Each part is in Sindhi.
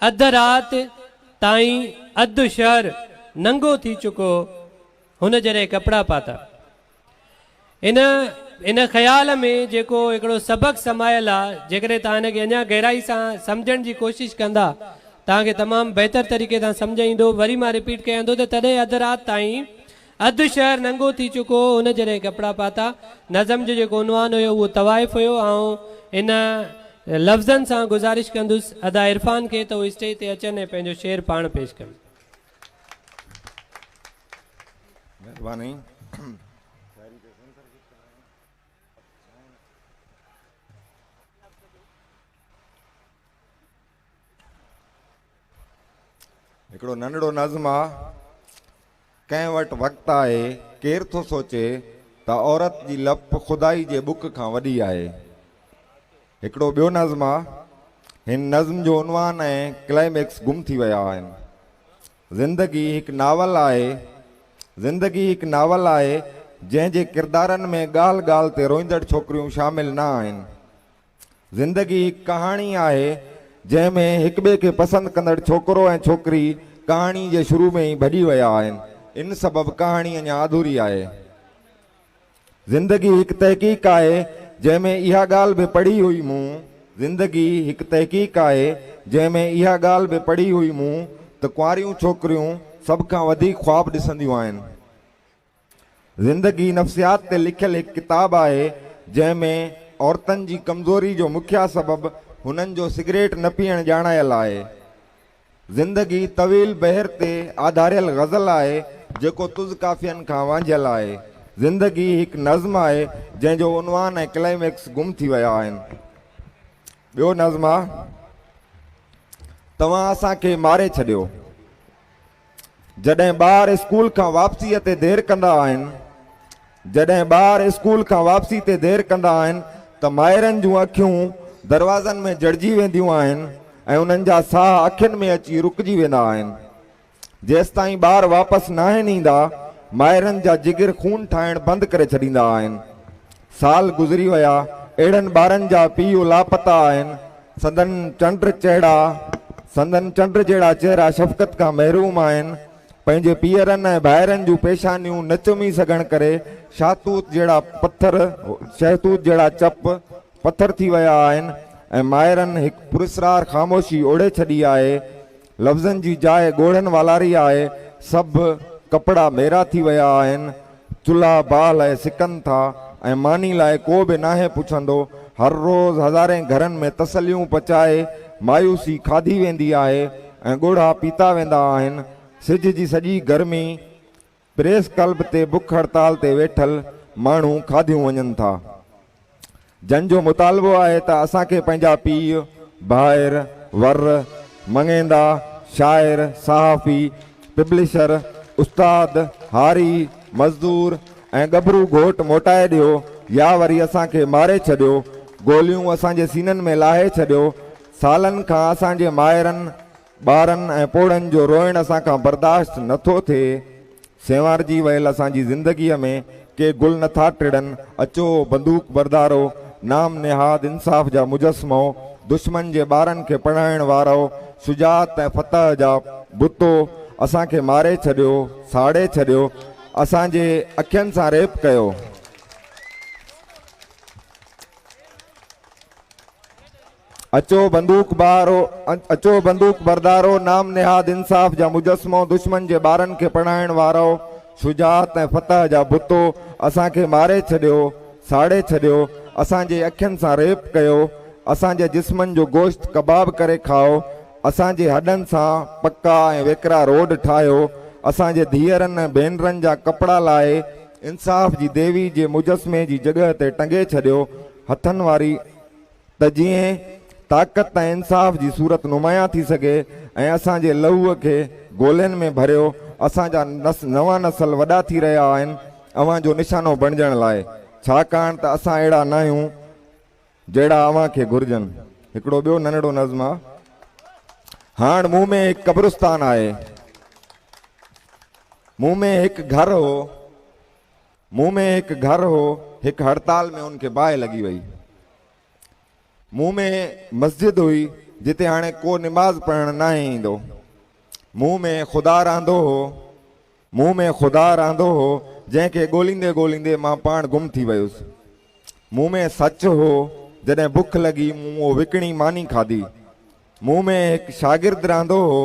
اڌ رات تائين اڌ شهر ننگو ٿي چڪو هو. هن جڏهن ڪپڙا پاتا. ان ان خيال ۾ جيڪو هڪڙو سبق سمايل آ، جيڪڏهن توهان ان کي اڃا گهرائي سان سمجهڻ جي ڪوشش ڪندا، توهان کي تمام بهتر طريقي سان سمجهه ايندو. وري مان رپيٽ ڪيان ٿو ته تڏهن اڌ رات تائين اڌ شهر ننگو ٿي چڪو هو، هن جڏهن ڪپڙا پاتا. نظم جو جيڪو عنوان هيو اهو طوائف هيو. آئون ان لفظن سان گذارش ڪندس ادا عرفان کي ته هو اسٽيج تي اچن ۽ پنهنجو شعر پاڻ پيش ڪن. مهرباني. هڪڙو ننڍڙو نظم آ. ڪنهن وٽ وقت آهي، ڪير ٿو سوچي ته عورت جي لپ خدائي جي ٻڪ کان وڏي آهي. هڪڙو ٻيو نظم آ. هن نظم جو عنوان ۽ ڪلائميڪس گم ٿي ويا آهن. زندگي هڪ ناول آهي. زندگي هڪ ناول آهي، جنهن جي ڪردارن ۾ ڳالهه ڳالهه تي روئيندڙ ڇوڪريون شامل نه آهن. زندگي هڪ ڪهاڻي آهي، جنهن ۾ هڪٻئي کي پسند ڪندڙ ڇوڪرو ۽ ڇوڪري ڪهاڻي جي شروع ۾ ئي ڀڄي ويا آهن. ان سبب ڪهاڻي اڃا اڌوري آهي. زندگي هڪ تحقيق آهي، جنهن ۾ اها ڳالهه به پڙهي هئي مون. زندگي هڪ تحقيق آهي، جنهن ۾ اها ڳالهه به پڙهي هئي مون ته ڪنواريون ڇوڪريون سڀ کان وڌيڪ خواب ڏسنديون آهن. زندگي نفسيات تي لکيل هڪ ڪتاب آهي، جنهن ۾ عورتن جي ڪمزوري جو مکيه سبب هنن جو سگريٽ نه پيئڻ ڄاڻايل آهي. زندگي طويل بحر تي آڌاريل غزل آهي، جيڪو تز قافين کان وانجهيل آهي. زندگي هڪ نظم آهي، جنهن جو عنوان ۽ ڪلائميڪس گم ٿي ويا آهن. ٻيو نظم آ، توهان اسان کي ماري ڇڏيو. جڏهن ٻار اسڪول کان واپسيء تي دير ڪندا آهن، جڏهن ٻار اسڪول کان واپسي تي دير ڪندا آهن ته مائرن جون اکيون دروازن ۾ جڙجي وينديون آهن ۽ انهن جا ساهه اکين ۾ اچي رڪجي ويندا آهن. جيستائين ٻار واپس ناهن ايندا، مائرن جا جگر خون ٺاهڻ بند ڪري ڇڏيندا آهن. سال گذري ويا، اهڙن ٻارن جا پيء لاپتا آهن، سندن چنڊ چهڙا سندن چنڊ جهڙا چهرا شفقت کان محروم آهن، پنهنجي پيئرن ۽ ڀائرن جون پيشانيون نه چمي سگهڻ ڪري شاهتوت جهڙا پٿر شهتوت جهڙا چپ پٿر ٿي ويا آهن ۽ مائرن هڪ پراسرار خاموشي اوڙهي ڇڏي آهي، لفظن جي جاء ڳوڙهن والاري آهي، سڀ ڪپڙا ميرا ٿي ويا آهن، چلها باهه لاء سڪن ٿا ۽ ماني لاء ڪو به ناهي پڇندو، هر روز هزارين گهرن ۾ تسليون پچائي مايوسي کاڌي ويندي آهي ۽ ڳوڙها پيتا ويندا آهن، سج جي سڄي گرمي پريس ڪلب تي بک هڙتال تي ويٺل ماڻهو کاڌيون وڃن ٿا. جن جو مطالبو آهي ته اسان کي پنهنجا پيء، ڀائر، ور، مڱيندا، شاعر، صحافي، پبلشر، استاد، هاري، مزدور ۽ ڳڀرو گهوٽ موٽائي ڏيو يا وري اسان کي ماري ڇڏيو، گوليون اسان جي سينن ۾ لاهي ڇڏيو، سالن کان اسان جي مائرن، ٻارن ۽ پوڙهن جو روئڻ اسان کان برداشت نه ٿو ٿئي. سينوارجي ويل اسان جي زندگيء ۾ ڪي گل نه ٿا ٽڙن. اچو بندوق بردارو، نام نهاد انصاف جا مجسمو، دشمن جي ٻارن کي پڙهائڻ وارؤ، شجاعت ۽ فتح جا بتو، اسان کي ماري ڇڏيو، ساڙي ڇڏيو، اسان جي اکين سان ريپ ڪيو. اچو بندوق بارو اچو بندوق بردارو نام نهاد انصاف جا مجسمو دشمن جي ٻارن کي پڙهائڻ وارؤ شجاعت ۽ فتح جا بتو اسان کي ماري ڇڏيو ساڙي ڇڏيو اسان جي اکين سان ريپ ڪيو اسان جي جسمن جو گوشت ڪباب ڪري کائو اسان جي هڏن سان پڪا ۽ ويڪرا روڊ ٺاهيو اسان جي ڌيئرن ۽ ڀينرن جا ڪپڙا لاهي انصاف جي ديوي جي مجسمي جي جڳهه تي ٽنگي ڇڏيو هٿن واري ته جيئن طاقت ۽ انصاف جي صورت نمايان ٿي سگهي ۽ اسان جي لهوء کي گولين ۾ ڀريو اسان جا نوان نسل وڏا ٿي رهيا آهن اوهان جو نشانو بڻجڻ لاء ڇاڪاڻ ته اسان اهڙا ناهيون جهڙا اوهان کي گهرجن. هڪڙو ٻيو ننڍڙو نظم آ. هاڻ مون ۾ هڪ قبرستان آهي. مون ۾ هڪ گهر هو. مون ۾ هڪ گهر هو، هڪ هڙتال ۾ ان کي باهه لڳي وئي. مون ۾ مسجد هئي، جتي هاڻي ڪو نماز پڙهڻ ناهي ايندو. مون ۾ خدا رهندو هو. مون ۾ خدا رهندو هو، جنهن کي ڳوليندي ڳوليندي مان پاڻ گم ٿي ويس. مون ۾ سچ هو، جڏهن بک لڳي مون اهو وڪڻي ماني کاڌي. مون ۾ هڪ شاگرد رهندو هو.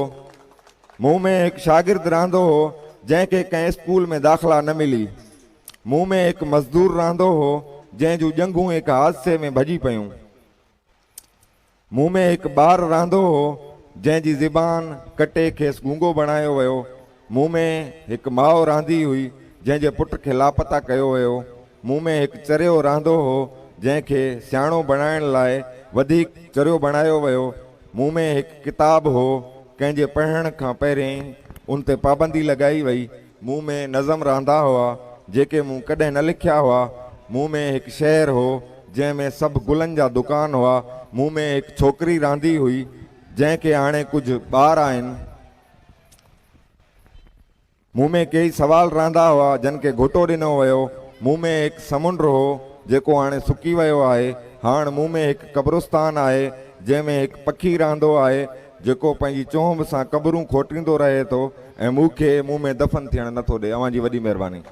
مون ۾ هڪ شاگرد رهندو هو، جنهن کي ڪنهن اسڪول ۾ داخلا نه ملي. مون ۾ هڪ مزدور رهندو هو، جنهن جون ڄنگهون هڪ حادثي ۾ ڀڄي پيون. مون ۾ هڪ ٻار رهندو هو، جنهن جي زبان ڪٽي کيس گونگو بڻايو ويو. مون ۾ هڪ ماء رهندي هئي، جنهن جي پٽ کي لاپتا ڪيو ويو. مون ۾ هڪ چريو رهندو هو، جنهن کي سياڻو بڻائڻ لاء وڌيڪ چريو بڻايو ويو. مون ۾ هڪ ڪتاب هو، ڪنهن جي پڙهڻ کان پهرين ان تي پابندي لڳائي وئي. مون ۾ نظم رهندا هئا، جيڪي مون ڪڏهن نه لکيا هئا. مون ۾ هڪ شهر هو، جنهن ۾ سڀ گلن جا دڪان هئا. مون ۾ هڪ ڇوڪري رهندي هئي، جنهن کي هاڻي ڪجهه ٻار آهن. مون ۾ ڪيئي سوال رهندا هئا، جن کي گهٽو ڏنو ويو. مون ۾ هڪ سمنڊ هو، جيڪو هاڻي سڪي ويو آهي. هاڻ مون ۾ هڪ قبرستان آهي، جنهن ۾ هڪ پکي رهندو آهي، جيڪو پنهنجي چهنب سان قبرون کوٽيندو رهي ٿو ۽ مون کي مون ۾ دفن ٿيڻ نه ٿو ڏئي. اوهان جي وڏي مهرباني.